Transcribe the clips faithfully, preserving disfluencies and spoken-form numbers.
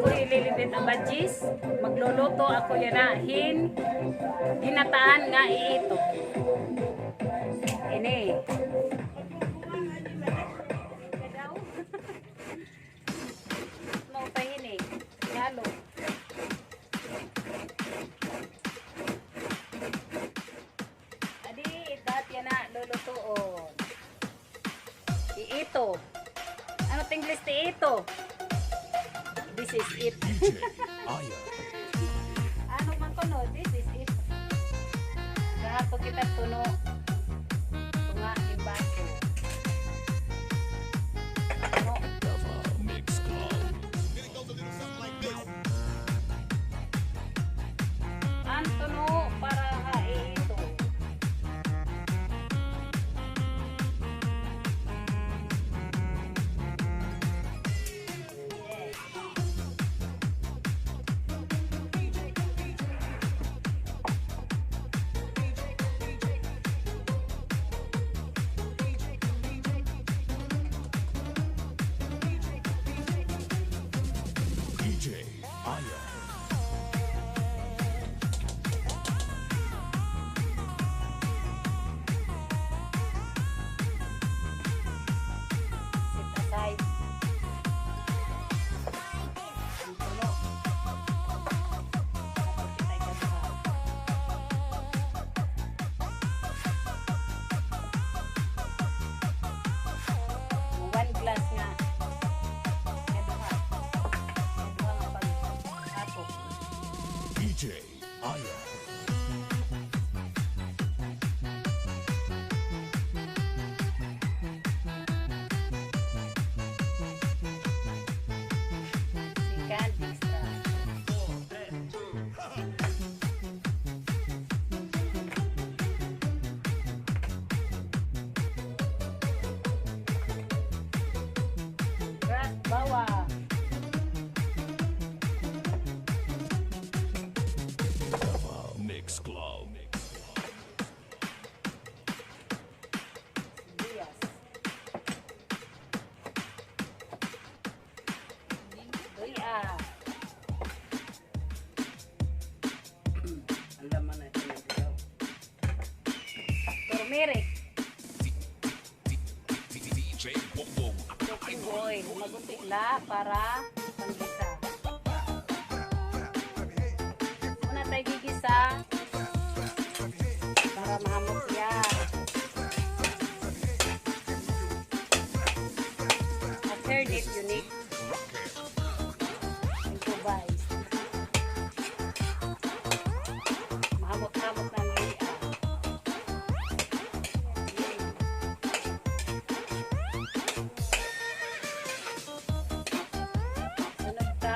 Ako hi Lilibet Abadjis, magluluto ako yana hin ginataan nga iito. Ini. Maupay ini. Halo. Adi, it-, dati yana lulutuon. Iito. Ano it English ti ito? This is it. D J Aya. Ano man kuno, this is it. Gahato kita tuno. Tunga hin baso. Tuno. Davao Mix Club. An tuno para ha iito. D J Aya. Set aside. An tuno. One glass nga. Kaduha. Kaduha nga pag-ato. D J Aya. Second extra. Crack bawang. Mix Club. Sibuyas. Luya. An laman na ito ng dilaw. Turmeric. D J Bongbong. Cooking oil. Magunti la para panggisa. Una tay gigisa para mahamot siya. After that, you need improvise. Mahamot-hamot na niya. Sunod ta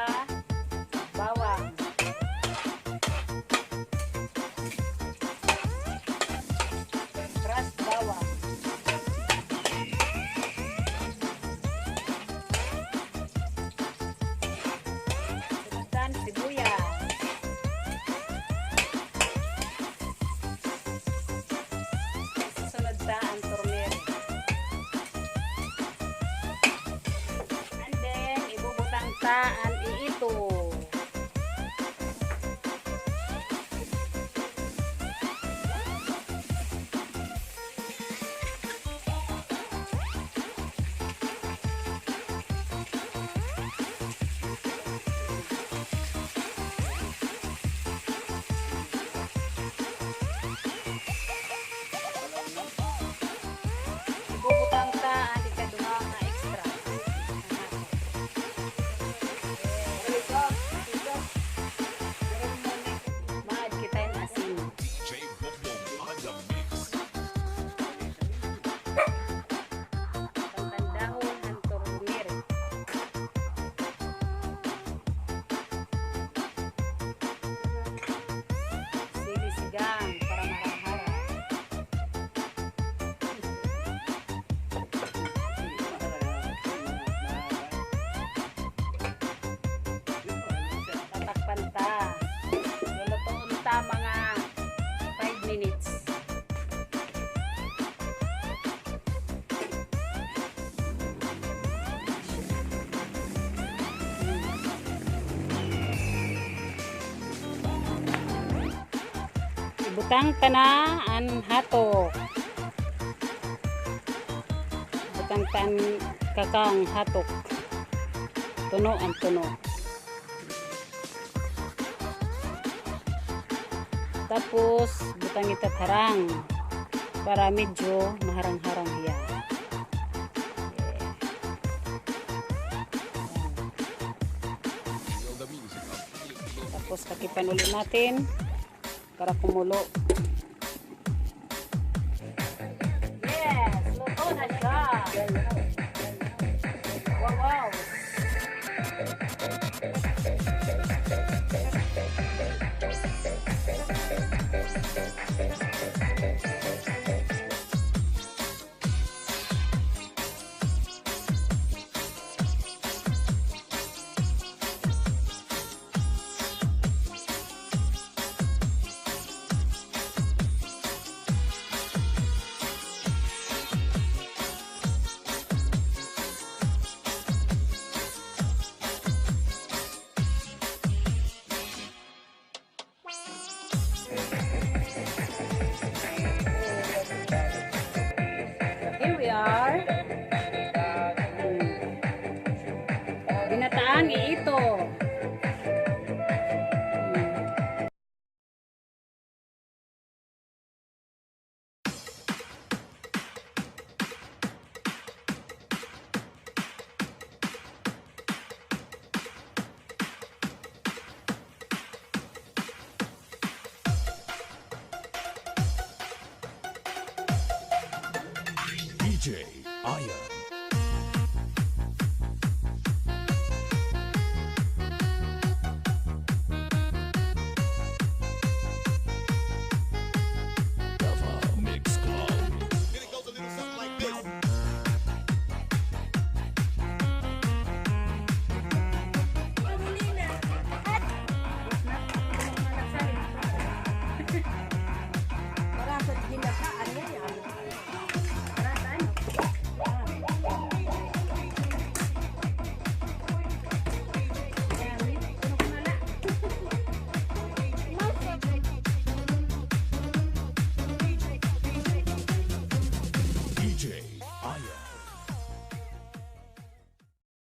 Butang ta na an hatok. Butang ta an kakang hatok. Tuno an tuno. Tapos, butang ita harang para medyo maharang-harang hiya. Tapos, takipan ulit natin para kumulo. Yes, luto na siya. Wow, wow. Here we are. Ginataang iito. D J Ian.